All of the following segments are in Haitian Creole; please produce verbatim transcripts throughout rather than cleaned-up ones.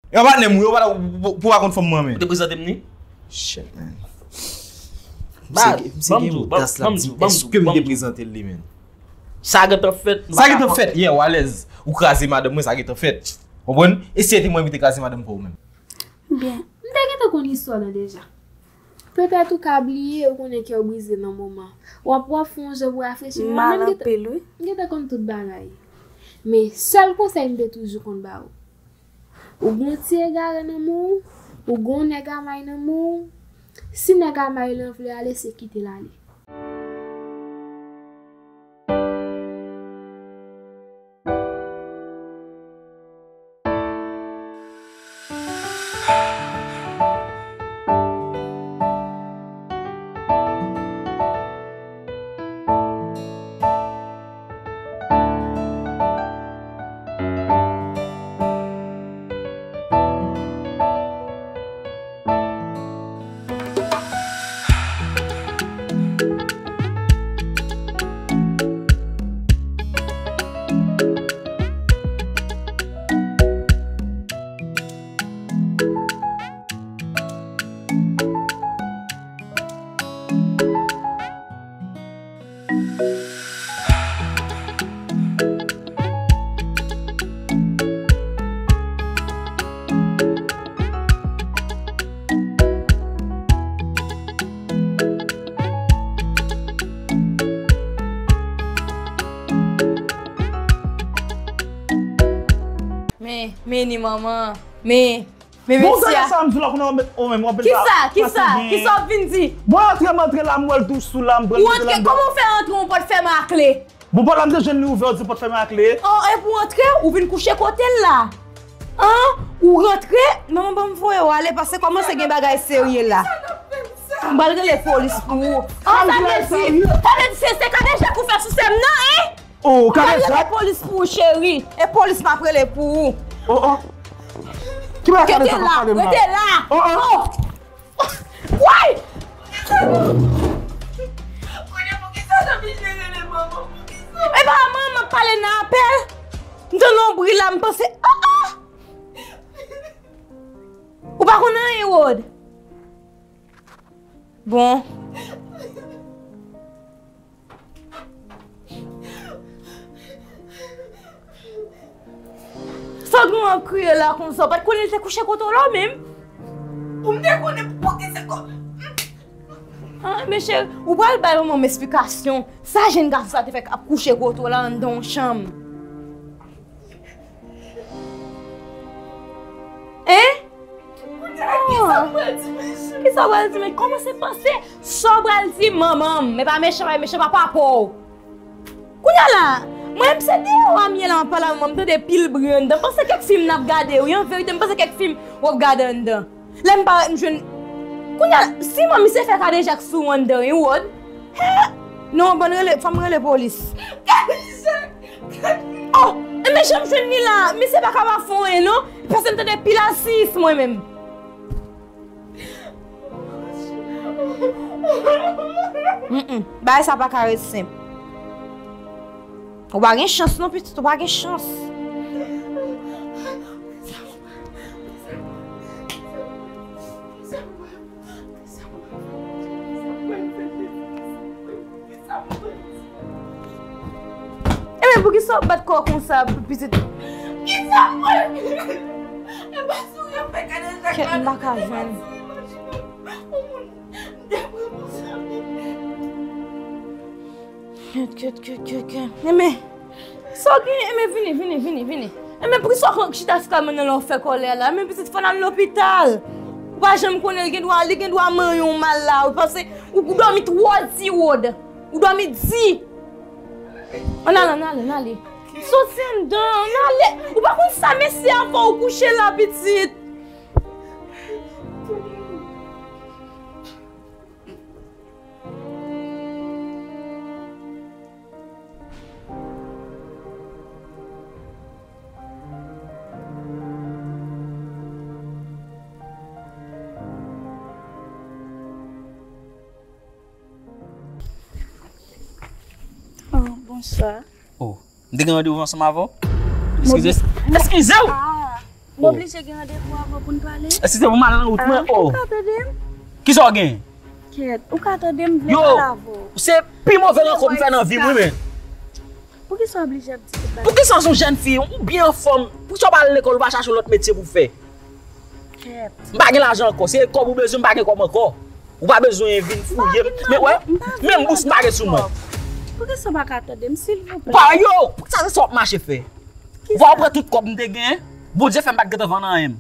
Yon patnè m wi, ou pa ta, pou, pou pa konn fanm mwen men. Ou te prezante m ni? Shit, man. Misye, misye gen odas la, di m, èske m te prezante l li, men? Sa gentan fèt. Sa gentan fèt, yeah, ou alèz. Ou kraze madanm mwen, sa gentan fèt. Konprann? E si se te mwen ki te kraze madanm pa ou menm? Byen, m te gentan konn istwa lan deja. Petèt ou ka bliye, ou konnen kè w brize nan moman. W ap, w ap fè yon jan pou w reflechi, men mwen menm m gentan, m gentan konn tout bagay. Men sèl konsèy m te toujou konn ba ou. Ou gon ti egare nan men w, ou gon nèg a may nan men w, si nèg a may lan vle ale, se kite l ale. Men, men ni manman, men, men mesye a. Bon, sa m di la, kounye a w ap met, ou menm, w ap met. Kisa, kisa, kisa w ap vin di? Bon, antre, m antre la, m wè l tou sou la, m pral mete l anndan. Ou antre, kòman w fè antre, yon pòt fèmen a kle? Bon, pòt la, m te jwenn li ouvè, w di pòt fèmen a kle. Oh, epi w antre, ou vin kouche kote l la. An? Ou rantre, manman ban m voye w ale, paske kòmanse gen bagay serye la. M pral rele polis pou ou. An, sa vle di, sa vle di se, se kadejak ou fè sou sè m nan, en? Oh, kadejak? M pral rele polis pou ou, cheri. E polis m ap rele pou ou. Oh, oh. Ki bagay kadejak w ap pale m la? Rete la, rete la. Oh, oh. Oh! Woy! Kounye a poukisa w te oblije rele manman? Poukisa? E pa manman m ap pale nan apèl. M tande yon bri la, m panse, ah, ah! Ou pa konn anyen, Rod? Bon. Sa w gen w ap kriye la konsa? Ou pa t konnen l te kouche kote w la menm? Pou m te konnen pou ki se ko-, ah, men cheri, ou pral bay manman m esplikasyon. Sa jèn gason sa te fè k ap kouche kote w la anndan yon chanm? Hein? Kounye a, kisa m pral di Mechan? Kisa w pral di Mechan? Kòmanse panse sa w pral di manman m. Men pa Mechan, pa Mechan, pa papa w. Kounye a la, mwen menm se deyò a m ye la, m ap pale a manman m, m tande pil bri anndan. M panse kèk fim n ap gade, wi, an verite, m panse kèk fim w ap gade anndan. Lè m parèt, m jwenn, kounye a, si manmi se fè kadejak sou ou anndan, wi, Rod. Hè! Non, bann rele, fò m rele polis. Kadejak! Oh, enben jan m jwenn li la, misye pa ka pa fè anyen non, paske m tande pil asiyis mwen menm. Mm, mm. Bagay sa pa ka ret senp. Ou pa gen chans non, pitit, ou pa gen chans. Enben, poukisa w bat kò w konsa, pitit? Kisa mwen? E pa souri ap fè kadejak. Kèt, m pa ka jwenn. Kèt, kèt, kèt, kèt, kèt. Enben, sa w gen? Enben, vini, vini, vini, vini. Enben, poukisa w chita sou kay mwen nan lè w fè kòlè la? Men pitit, fò n al lopital. Ou pa janm konnen, li gen dwa, li gen dwa manyen w mal la. Ou panse, ou, ou dòmi twò di, Rod. Ou dòmi di. Ann ale, ann ale, ann ale. Soti anndan, ann ale. Ou pa konn sa mesye a fè w kouche la, pitit. Oh, bonswa. Oh, m te gen randevou ansanm avè w? Eskize. Eskize w! Ah. M oblije gen randevou avè w pou n pale. Eskize m, m al nan wout mwen. Ah, oh, ou ka tande m? Kisa w gen? Kèt, ou ka tande m, m vle pale avè w. Yo, se pi move rankont m fè nan vi m, wi, men. Poukisa w oblije ap di tout bagay? Poukisa w se yon jèn fi, ou byen anfòm? Poukisa w pa al lekòl, ou pa chache yon lòt metye pou w fè? Kèt. M pa gen lajan ankò, se kòb ou bezwen, m pa gen kòb ankò. Ou pa bezwen vin fouye m. Men wè, menm bous m pa gen sou mwen. Poukisa w pa ka tande m, silvouplè? Ou pa wè yo, poukisa se sa w ap mache fè? Ou pa wè w pran tout kòb m te genyen? Bondye fè m pa t gentan vann anyen m.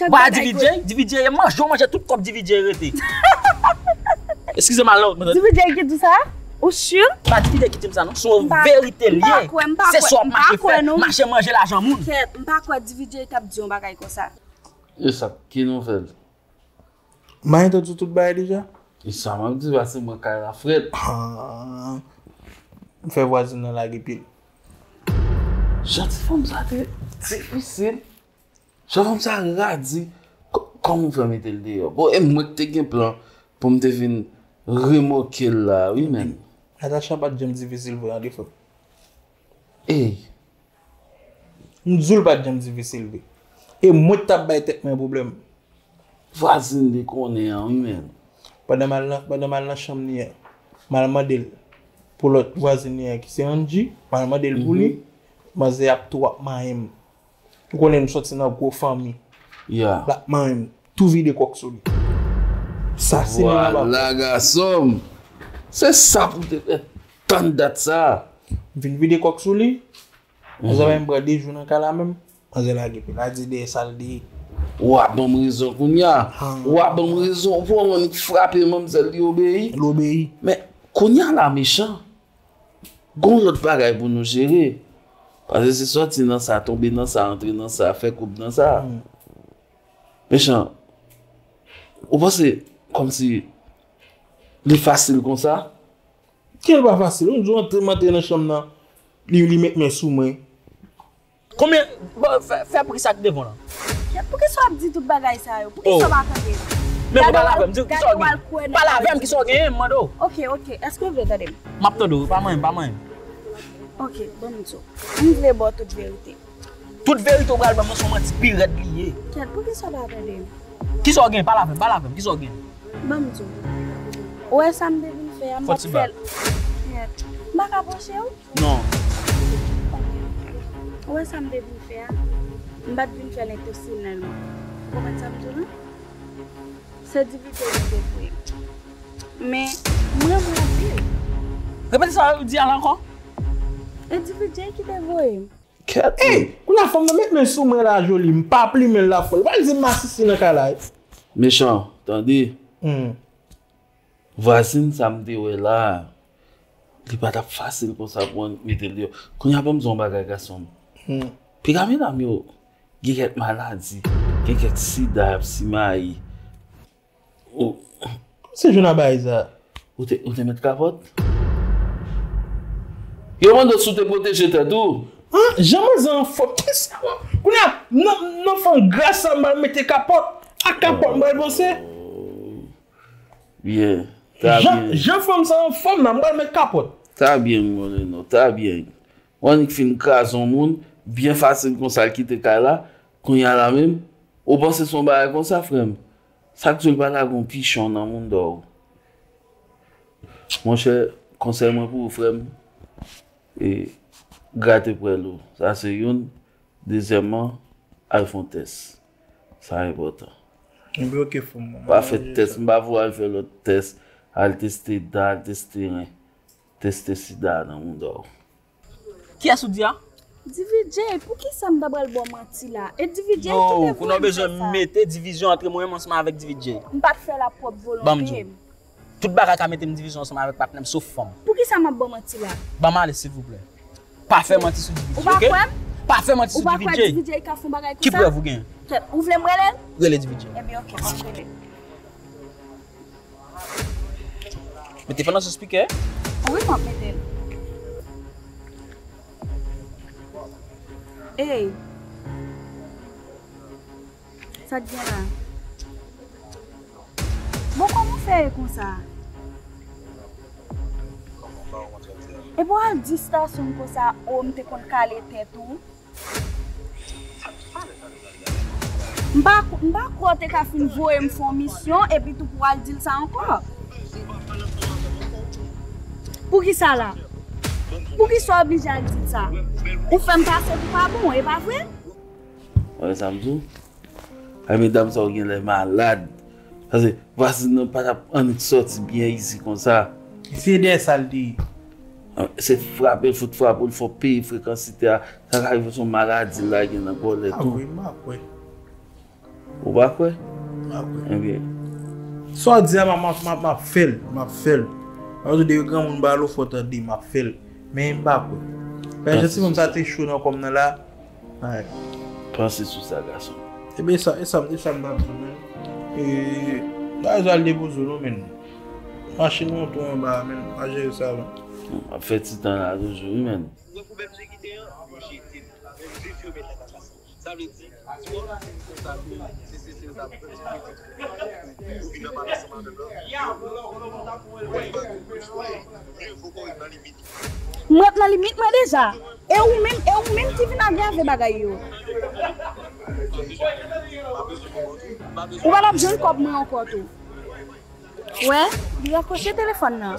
Ou pa wè D V J, D V J manje, w manje tout kòb D V J rete. Eskize m al nan wout mwen. D V J ki di sa? Ou si? Pa D V J ki di m sa non, se yon verite l ye. Se sa w ap mache fè, mache manje lajan moun. Kèt, m pa kwè D V J t ap di yon bagay konsa. E sa, ki nouvèl? M pa entendi tout bagay deja? E sa m ap di, pase mwen kay la frèt. Ah, m fè vwazin nan lage pye l. Jan ti fanm sa te difisil. Jan fanm sa radi. Kò-, kòman w fè mete l deyò? Bon, e mwen ki te gen plan pou m te vin remòke l la, wi, menn. Natacha pa t janm difisil vre, an defo. Ey. M di w l pa t janm difisil vre. E mwen k t ap bay tèt mwen pwoblèm. Vwazin li konnen an, wi, menn. Pandan m al nan, pandan m al nan chanm li an, m al mande l pou lòt vwazin li an ki se Angie, m al mande l pou li, manzè ap tou ap manyen m. Ou konnen m sòti nan gwo fanmi. L ap manyen m, tou vide kòk sou li. Sa se nan anba. Vwala, gason m. Se sa pou w te fè tann dat sa. M vin vide kòk sou li. Manzè bay m pran de jou nan kay la menm. Manzè lage pye l, la di dèyè sa l di. W a ban m rezon kounye a. W a ban m rezon. Ou pran w annik frape manmzèl li obeyi. L obeyi. Men kounye a la mechan. Gon lòt bagay pou nou jere. Paske se sòti nan sa, tonbe nan sa, antre nan sa, fè koup nan sa. Mechan. Ou panse kòmsi li fasil konsa? Kè l pa fasil. Yon jou antre, m antre nan chanm nan, li, li met men sou mwen. Konbyen, bon, fè, fè pri sa k devan w lan. Kèt, poukisa w ap di tout bagay sa yo? Poukisa w pa tande m? Men ou pale avè m, di kisa w gen. Pale avè m, kisa w genyen, m mande w. Ok, ok, èske w vle tande m? M ap tande w, pa manyen m, pa manyen m. Ok, ban m di w. M vle ba w tout verite. Tout verite ou pral ban mwen se yon manti pi rèd li ye. Kèt, poukisa w pa tande m? Kisa w gen? Pale avè m, pale avè m, kisa w gen? Ban m di w. Ou wè sa m te vin fè a, m p ap fè l. Kèt, m pa ka pwoche w? Non. Ou wè sa m te vin fè a, m pa t vin fè l entansyonèlman. Ou konprann sa m di w lan? Se D V J ki te voye m. Men, m renmen w anpil. Repete sa w di a la ankò. E D V J ki te voye m. Kèt. Ey, kounye a fanm nan met men sou mwen la, Joly, m pa plimen l la fò. Li pral di m masisi nan kay la wi. Mechan, tande. Hmm. Vwazin sa m te wè la, li pa t ap fasil konsa pou w mete l deyò. Kounye a ban m di w yon bagay, gason m. Hmm. Piga medam yo gen kèk maladi, gen kèk sida y ap simaye. Ou se Jona bagay sa. Ou te, ou te met kapòt? Yo mande w si w te pwoteje tèt ou. An, jan manzè anfòm. Kisa? Kounye a, nan, nan fanm gras sa, m pral mete kapòt. Ak kapòt, m pral panse. Byen. Ta byen. Jan, jan fanm sa anfòm nan, m pral met kapòt. Ta byen, m konnen non. Ta byen. W annik fin kraze yon moun, byen fasil konsa l kite kay la, kounye a la menm, ou panse se yon bagay konsa, frè m? Sa k di w li pa lage yon pichon nan mounda w? Monchè, konsèy mwen pou ou, frè m, e grate pwèl ou. Sa se youn. Dezyèmman, al fè yon tès. Sa enpòtan. Ebyen, oke, frè m. Pa fè tès, m pa vle w al fè lòt tès, al teste dan, al teste ren. Teste sida nan mounda w. Kiyès ou di a? D V J, poukisa m ta pral ba w manti la? E D V J ki te voye m fè sa. Non, kounye a w bezwen mete divizyon antre mwen menm ansanm avèk D V J. M pa t fè l ak pwòp volonte m. Ban m di w. Tout bagay ka mete m divizyon ansanm avèk patnè m, sof fanm. Poukisa m ap ba w manti la? Ban m ale, silvouplè. Pa fè manti sou D V J, oke? Ou pa kwè m? Pa fè manti sou D V J. Ou pa kwè D V J ka fè yon bagay konsa? Ki prèv ou gen? Kèt, ou vle m rele l? Rele D V J. Ebyen, oke, m ap rele l. Mete fon nan sou spikè. Wi, m ap mete l. Ey. Sa k gen la? Bon, kòman w fè ye konsa? Epi w al di stasyon m konsa, o, m te konn kale tèt ou. M pa, m pa kwè w te ka fin voye m fè yon misyon epi tou pou w al di l sa ankò. Poukisa la? Poukisa w oblije al di l sa? Ou fè m pase pou pa bon, e pa vre? Wè sa m di w? Ay, medam sa yo genlè malad. Paske vwazin nan pa t ap annik sòti byen izi konsa. Se dèyè sa l te ye. Se frape l fout frape l, fò peye frekansite a. Sa ka rive se yon maladi l lage nan kò l tou. Ah wi, m pa kwè. Ou pa kwè? M pa kwè. Ebyen. Sa w di a, m ap, m ap, m ap fè l. M ap fè l. Paske de granmoun ba lo fò tande, m ap fè l. Men m pa kwè. Pè, jan ti fanm sa te cho nan kò m nan la. Ay. Panse sou sa, gason. Ebyen, e sa, e sa, e sa m t ap di w, men. E, bagay sa al depoze w, non, men. Machin nan tou anba, men. Pa jere sa, non. M ap fè ti tan la toujou, wi, men. Ou wè pou menm je kite an, yo jete l. Menm je yo met la kaka. Sa vle di, si w ap konsa, se, se, se, se, ou vin nan pale ansanm avè m nan. Ou vin nan pale ansanm avè m nan. Ou vin nan pale ansanm avè m nan. M ret nan limit mwen deja. E ou menm, e ou menm ki vin agrave bagay yo. Ou pa t ap jwenn kòb mwen ankò tou. Wè, li rakwoche telefòn nan.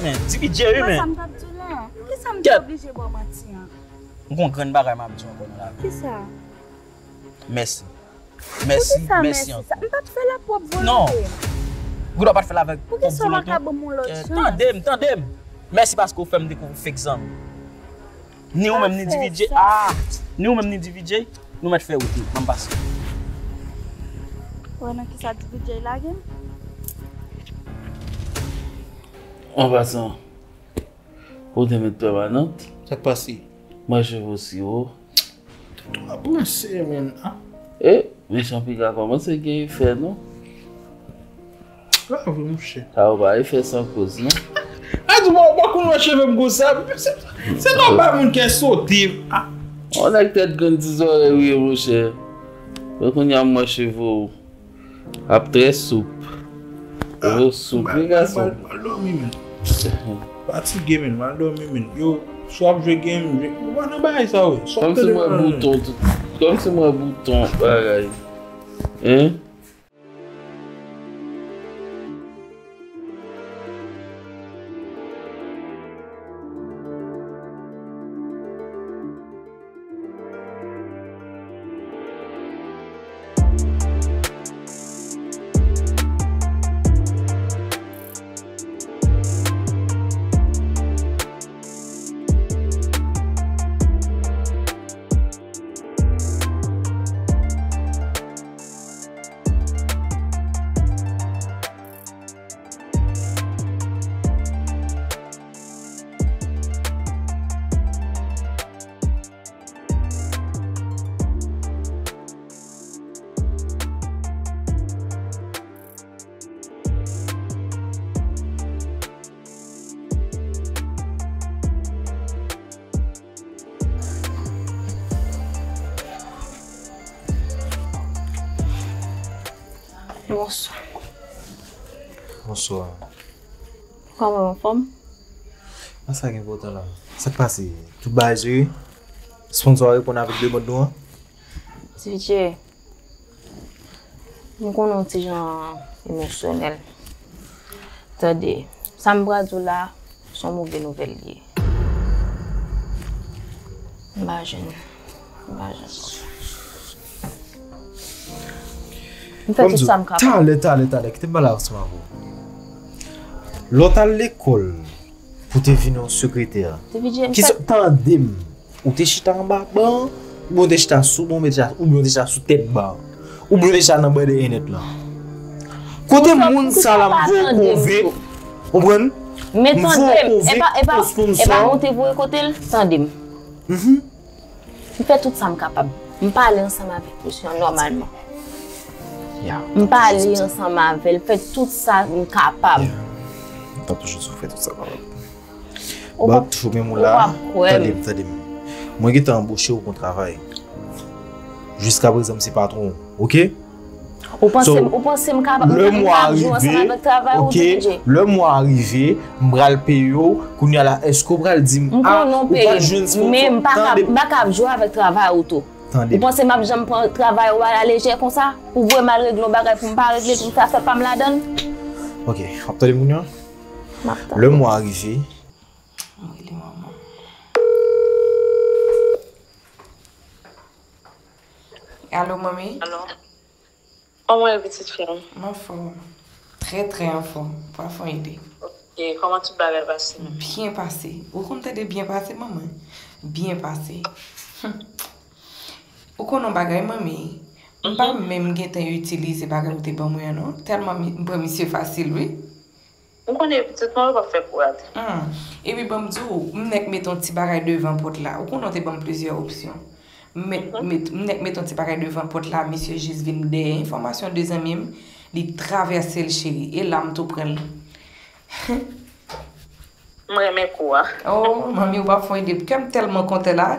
Men, D V J, wi, men. Sa m t ap di w lan. Poukisa m te oblije ba w manti an? M gon grenn bagay m ap di w ankò nan lavi. Kisa? Mèsi. Mèsi, mèsi ankò. Poukisa mèsi sa? M pa t fè l ak pwòp volonte m. Non. Ou pa t fè l avèk pwòp volonte w. Poukisa w pa ka ban m yon lòt chans? Tande m, tande m. Mèsi paske w fè m dekouvri fake zanmi. Ni ou menm, ni D V J. Ah! Ni ou menm, ni D V J. Nou mèt fè wout, wi. Ban m pase. Wè nan kisa D V J lage m? An pasan, ou te met pèmanant? Sa k pase? Mwen cheve w si wo. Tout w ap ranse, men. Ah. E, mechan piga kòmanse gen efè, non? Pa vre, monchè. Sa yo pa efè san koz, non? A di, bon, bon, kounye a cheve m konsa. Se, se nòmal moun kè sote. Ah. On nèg tèt grenn ti zòrèy ou ye, monchè. Bon, kounye a m wè cheve w ap trè soup. Cheve w soup, wi, gason. M al dòmi, men. Fatige, men, m al dòmi, men. Yo, si w ap jwe game, jwe. Ou pa nan bagay sa, wi. Kòmsi m wè bouton, tout. Kòmsi m wè bouton, bagay. Hein? Bonswa. Bonswa. Kòman w, anfòm? An, sa ki enpòtan la? Sa k pase? Tout bagay jere? Sponsor a reponn avèk demann nou an? Ti Vije, m konnen w ti jan emosyonèl. Tande, sa m pral di w la, se yon move nouvèl li ye. M pa jwenn, m pa jwenn. M fè tout sa m kapab. Talè, talè, talè, kite m pale ansanm avè w. Lè w t al lekòl pou te vin yon sekretè, kisa, tande m. Ou te chita anba ban an, oubyen ou te chita sou ban, oubyen ou te chita, oubyen ou te chita sou tèt ban an, oubyen ou te chita nan bò dèyè nèt lan? Kote moun sa la m voye w konvenk, konprann? M voye w konvenk yon sponsor. Epa, epa, epa nou te voye kote l, tande m. M fè tout sa m kapab. M pale ansanm avèk misye an nòmalman. M pale ansanm avè l, fè tout sa m kapab. M t ap toujou di w fè tout sa w kapab. But ou menm ou la, tande m, tande m. Mwen gentan anboche w pou yon travay. Jiskaprezan, m se patwon w, oke? Ou panse, ou panse m kapab, m kapab jwe ansanm avèk travay ou tou, D J? Lè mwa a rive, m pral peye w. Kounye a la, èske w pral di m, a, ou pral jwenn sponsor? M konnen w peye m, men m pa kab, m pa kab jwe avèk travay ou tou. Tande. Ou panse m ap janm pran travay ou a la lejè konsa? Pou voye m al regle yon bagay pou m pa regle, pou m fè afè pa m ladan l? Ok, w ap tande moun yo? M ap tande. Lè mwa a rive. M rele manman. Alo, manmi? Alo. Kòman w ye, pitit fi m? M anfòm. Trè, trè anfòm. Pa fè yon ide. Ok, kòman tout bagay pase? Byen pase. Ou konn tande byen pase, manman? Byen pase. Hum. Ou konn yon bagay, manmi? M pa menm gentan itilize bagay ou te ban mwen an, non. Tèlman mi- m pran misye fasil, wi. M konnen pitit mwen, yo p ap fè kou rate. Hmm. Epi ban m di w, m nèk met yon ti bagay devan pòt la. Ou konnen w te ban m plizyè opsyon. M met, met, m nèk met yon ti bagay devan pòt la, misye jis vin dèyè enfòmasyon de zanmi m, li travèse l, cheri. E la m tou pran l. M renmen kou a. Oh, manmi, ou pa fè ide. Kè m tèlman kontan la.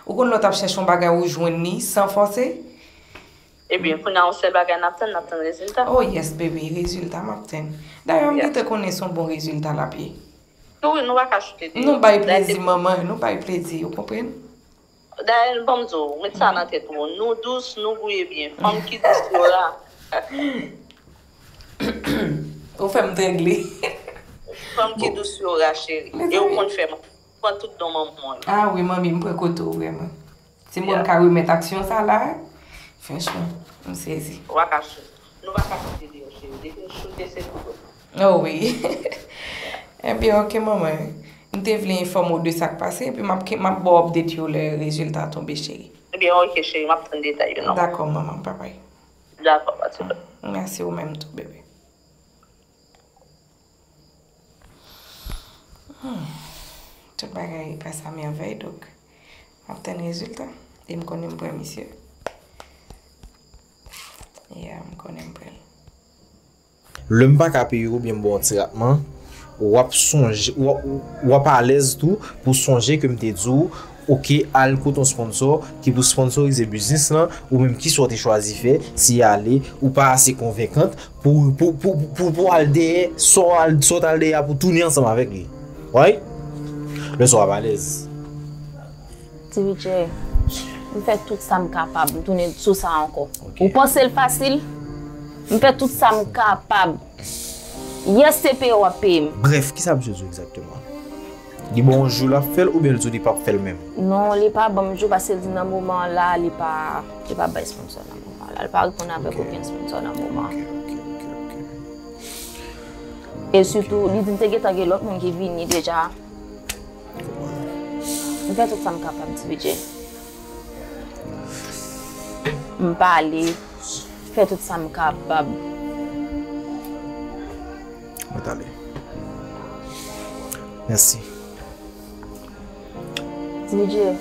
Ou konn lè w t ap chèche yon bagay ou jwenn li san fòse? Ebyen, kounye a, yon sèl bagay n ap tann, n ap tann rezilta. Oh yes, baby, rezilta m ap tann. Dayè, m gentan konnen se yon bon rezilta l ap ye. Wi, nou pa ka choute de. Nou bay plezi, manman, nou bay plezi, ou konprann? Dayè, ban m di w, met sa nan tèt ou, nou dous, nou gouye byen. Fanm ki dous yo ra. Ou fè m trangle. Fanm ki dous yo ra, cheri. E ou konn fè m pran tout don manman yo. Ah wi, manmi, m pran kote w vrèman. Si mwen ka remèt aksyon sa la, franchman, m sezi. Ou pa ka choute. Nou pa ka choute deyò, cheri. Depi n choute, se tou bon. Oh wi. Ebyen, ok, manman. M te vle enfòme w de sa k pase, epi m ap, m ap ba w update yo lè rezilta a tonbe, cheri. Ebyen, ok, cheri, m ap tann detay yo, non? Dakò, manman, babay. Dakò, pa ti pwoblèm. Mèsi, ou menm tou, bebe. Hmm. Tout bagay pase a mèvèy, donk, m ap tann rezilta. E m konnen m pran misye. Yeah, m konnen m pran l. Lè m pa ka peye w oubyen m ba w yon ti ratman, w ap sonje, w ap, w ap alèz tou pou sonje ke m te di w, oke, al kote yon sponsò ki pou sponsorize biznis lan, ou menm kisa w te chwazi fè, si ale, ou pa ase konvenkant pou, pou, pou, pou, pou al dèyè, sa w al, sa w t al dèyè a pou tounen ansanm avèk li. Right? Lè sa w ap alèz. Ti Bidjè, m fè tout sa m kapab, m tounen sou sa ankò. Ok. Ou panse l fasil? M fè tout sa m kapab. Yès se peye w ap peye m. Brèf, kisa misye di w egzakteman? Li ba w yon jou l ap fè l oubyen l di w li p ap fè l menm? Non, li pa ban m jou paske l di nan moman an la, li pa, li pa bay sponsò nan moman an la. Li pa reponn avèk okenn sponsò nan moman an. Ok, ok, ok, ok. E sitou, li di m te gentan gen lòt moun ki vini deja. M fè tout sa m kapab, Ti Bidjè. M pale, fè tout sa m kapab. Mwen t ale. Mèsi. Ti Bidjè.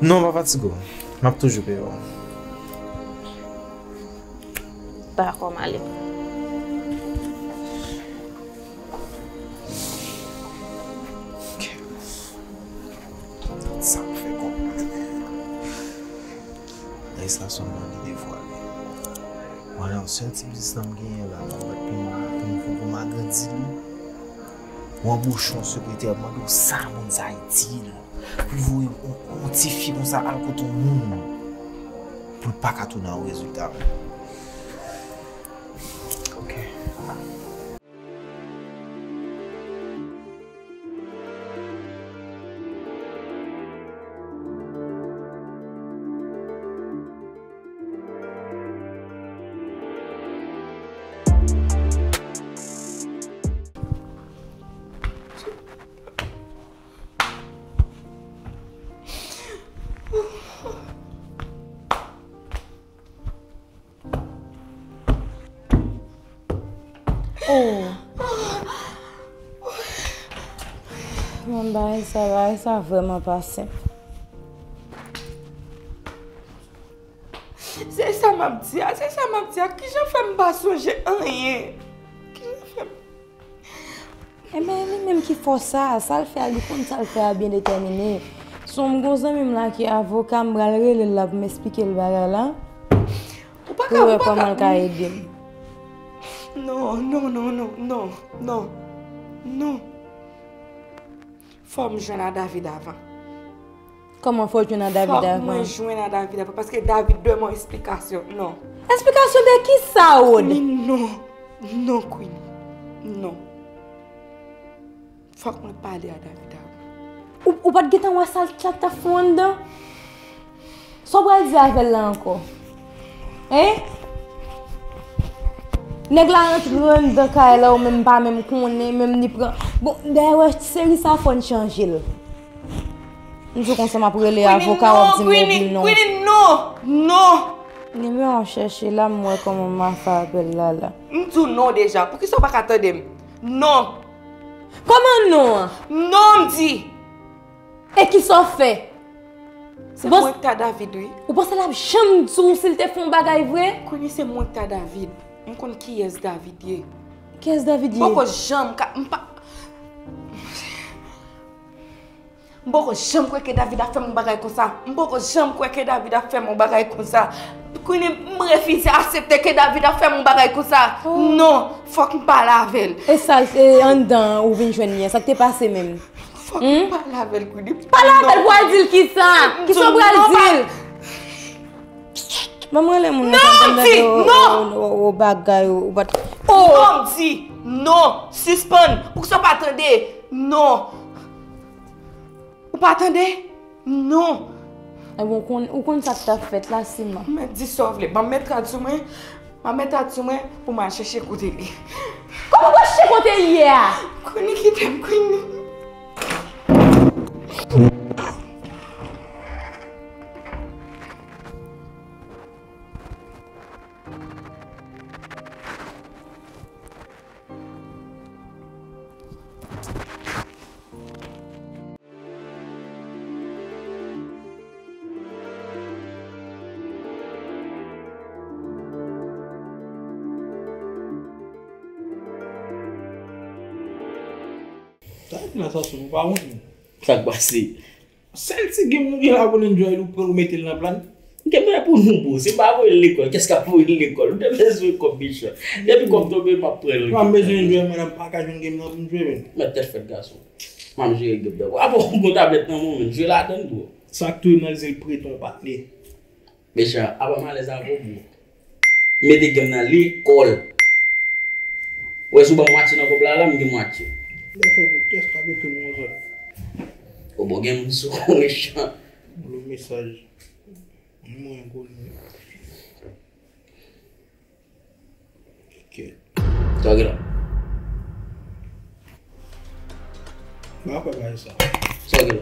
Non, pa fatige w. M ap toujou peye w. Dakò, m ale. Sa m fè konprann. Rès la sèlman li devwale. Mwen la, sèl ti biznis la m genyen la, m ap bat pou m, pou m, pou m agrandi li. Ou anboche yon sekretè, mande w sa moun sa itil. Pou voye yon, yon ti fi konsa al kote yon moun. Pou l pa ka tounen yon rezilta menm. Ok. Oh. Bon, bagay sa, bagay sa vrèman pa senp. Se sa m ap di a, se sa m ap di a. Kijan fè m pa sonje anyen? Kijan fè m Ebyen, li menm ki fè w sa, sa l fè a, li konn sa l fè a byen detèmine. Si m gon zanmi m la ki avoka, m pral rele l la pou m esplike l bagay la. Ou pa ka, pou wè kòman l ka ede m. Non, non, non, non, non, non, non. Fò m jwenn a David avan. Kòman fè w jwenn a David avan? Fòk mwen jwenn a David avan, paske David dwe ban esplikasyon. Non. Esplikasyon de kisa, Rod? Queenie, non. Non, Queenie. Non. Fòk mwen pale a David avan. Ou, ou pa t gentan wè sa l t ap fè w anndan? Sa w pral di avè l la ankò? Hein? Nèg la rantre anndan kay la, ou menm pa menm konnen, menm li pran. Bon, dayè, wè, seri sa fò n chanje l. M di w konsa m ap rele avoka w ap di m oubli non. Queenie, non! Non! Nimewo w chèche la, m wè kòman m a fè apèl la la. M di w non deja. Poukisa w pa ka tande m? Non! Kòman non an? Non, m di! E kisa w fè? Se mwen k ta David, wi. Ou panse l ap janm di w si l te fè yon bagay vre? Queenie, se mwen k ta David. M konn kiyès David ye. Kiyès David ye? M poko janm ka. M pa. M poko janm kwè ke David ap fè m yon bagay konsa. M poko janm kwè ke David ap fè m yon bagay konsa. Queenie, m refize aksepte ke David ap fè m yon bagay konsa. Non, fòk m pale avè l. E sa, e anndan an ou vin jwenn li an, sa k te pase menm? Fòk m pale avè l, Queenie. Pale avè l pou w al di l kisa? Kisa w pral di l? Ban m rele moun nan sa m tande o bagay ou pa t. Non, m di, non, sispann. Poukisa w pa tande? Non. Ou pa tande? Non. Ebyen, ou konn, ou konn sa k t ap fèt la, Sima. Mèt di sa w vle. Ban m met rad sou mwen. Ban m met rad sou mwen pou m al chèche kote l ye. Kòman w pral chèche kote l ye a? Queenie, kite m, Queenie. Sa ki nan sans ou pa wont menm. Sa k pase? Sèl ti game nou gen la pou n enjoy l ou pran ou mete l nan plan. Game nan pou nou bro, si m pa voye l lekòl, kiyès k ap voye l lekòl? Ou te bezwen kòb mechan. Depi kòb tonbe m ap pran l. Mwen bezwen enjoy mwen, m pa ka jwenn game nan pou m jwe menm. Mèt tèt fèt gason. M ap jere game nan bro. Apa ou gon tablèt nan men w menm, jwe ladan l bro. Sa k tou nan zel preton patne. Mechan, apa m alèz avè w bro. M mete game nan lekòl. Ou wè si w ban m mwatye nan kòb la la, m gen mwatye. Lè fè mwen tès la mete m yon zòn. Ou bon gen moun sou ou mechan. Blo mesaj. Mwen gwo nèg. Kèt. Sa w gen la? M pa kwè bagay sa. Sa w gen la?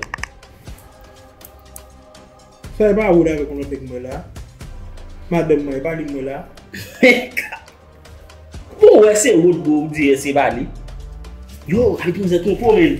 Sa e pa Rod avèk yon lòt nèg m wè la? Madanm mwen, e pa li m wè la? Bon, ou wè se Rod bro, ou di se pa li? Yo, Alvin zè twonpe w, menn.